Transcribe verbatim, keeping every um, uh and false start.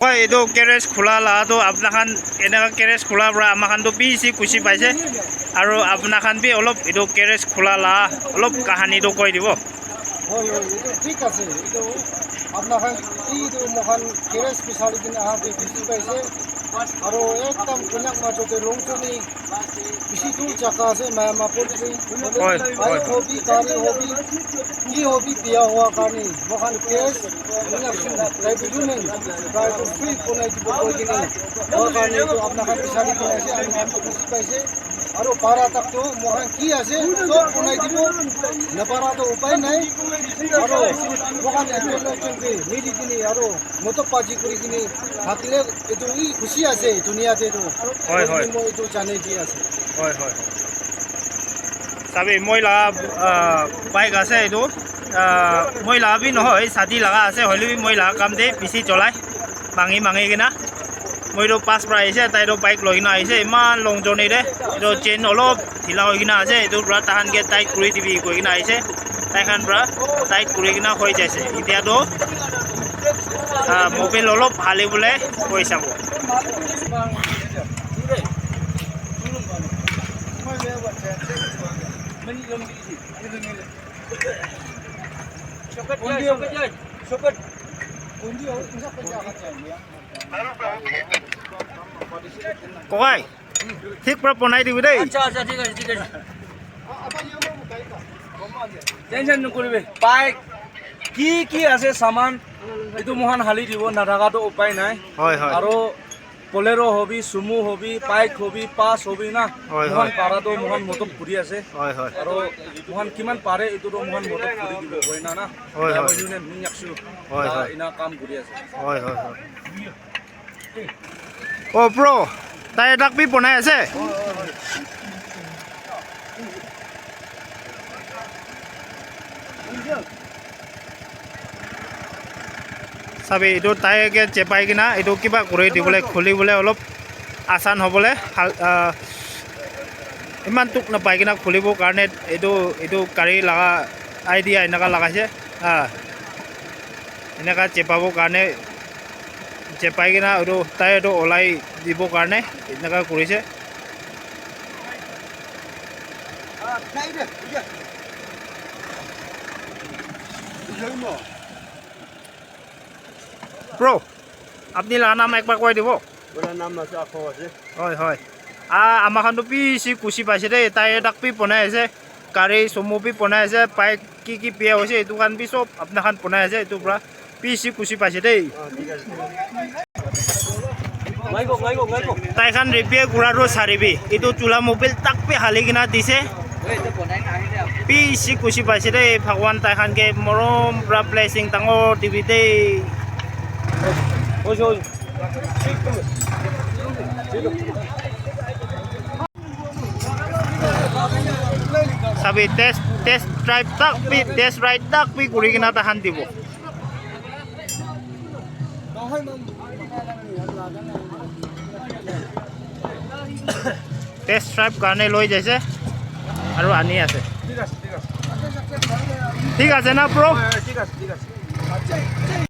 Koi etu garage khula la tu apna khan eneka garage khula pra ama khan tu bishi khushi paise. Aru apna khan bi olop etu garage khula la olop kahani tu koi dibo. Hoi, hoi, etu thik ase. Etu apna khan etu moikhan garage bisari kena aha te khushi paise. Aru ekdam Konyak majo te Longchoni bishi dur jaga ase, Maya Mapur te. Hoi, hoi. Bike hobi, gari hobi, ki hobi biya hua karne moikhan garage Konyak sun tai bidu nai. Try to free bonai dibo koi kena. Hua karne etu apna khan bisari kena ase, ami khan khushi paise. Aru para tak tu moikhan ki ase, sob bonai dibo. Napara tu upai nai. Aru moikhan ekjon ekjon ke mili kini aru moto paji kuri kini thakile etu hi khushi ase dunia te tu. Hoi, hoi. Moi etu janai di ase. Hoi, hoi. Sabi, moi la, ah, bike ase etu. Ah, moi la bi nohoi, sadi laga ase, hoile bi moi la kam te bishi cholai. Mangi mangi kena. Moi tu pass pra ahise, tai tu bike loi kena ahise, iman long journey te. Etu chain olop dhila hoi kena ase, etu pra tahan ke tight kuri dibi koi kena ahise. Tai khan pra tight kuri kena hoi jaise. Etia tu, ah, mobile olop hali bole koi sabo. Kokai, thik pra bonai dibi dei. Acha, acha, thik ase, thik ase. Tension nokoribe. Bike, ki ki ase saman, etu moikhan hali dibo, nathaka toh upai nai. Hoi, hoi. Aro Bolero hobi, Sumo hobi, bike hobi, bus hobi na, hoi, moikhan hoi, para toh moikhan modot kuri ase. Hoi, hoi. Aro moikhan kiman pare etu toh moikhan modot kuri dibo, hoi na na? Hoi, hoi. Driver union, Minyak Su. Hoi, ah, hoi. Ina kam kuri ase. Hoi, hoi, hoi. Oh, bro, tai tak bi bonai ase? Sabi, etu tai ke chepai kena, etu kiba kuri dibole, khuli bole olop asan hobole, hal-, ah, iman tuk napai kena khulibo karne, etu, etu gari laga idea eneka lagaise, ah, eneka chepabo karne, chepai kena etu tyre tu olai dibo karne eneka kurise. Bro, apni laga naam ekbar koi dibo? Mera naam ase Akho ase. Hoi, hoi. Ah, ama khan tu bishi khushi paise de, tyre tak bi bonai ase, gari Sumo bi bonai ase, bike ki ki biya hoise, etu khan bi sob apna khan bonai ase, etu pra bishi khushi paise de. Tai khan repair kura ro saribi. Etu chula mobile tak bi hali kena dise. Bishi khushi paise de, Bhagwan tai khan ke morom pra blessing dangor dibi de. Sabi test, test drive tak bi, test ride tak bi kuri kena tahan dibo. Test drive karne loi jaise aru ani ase. Thik ase na, bro?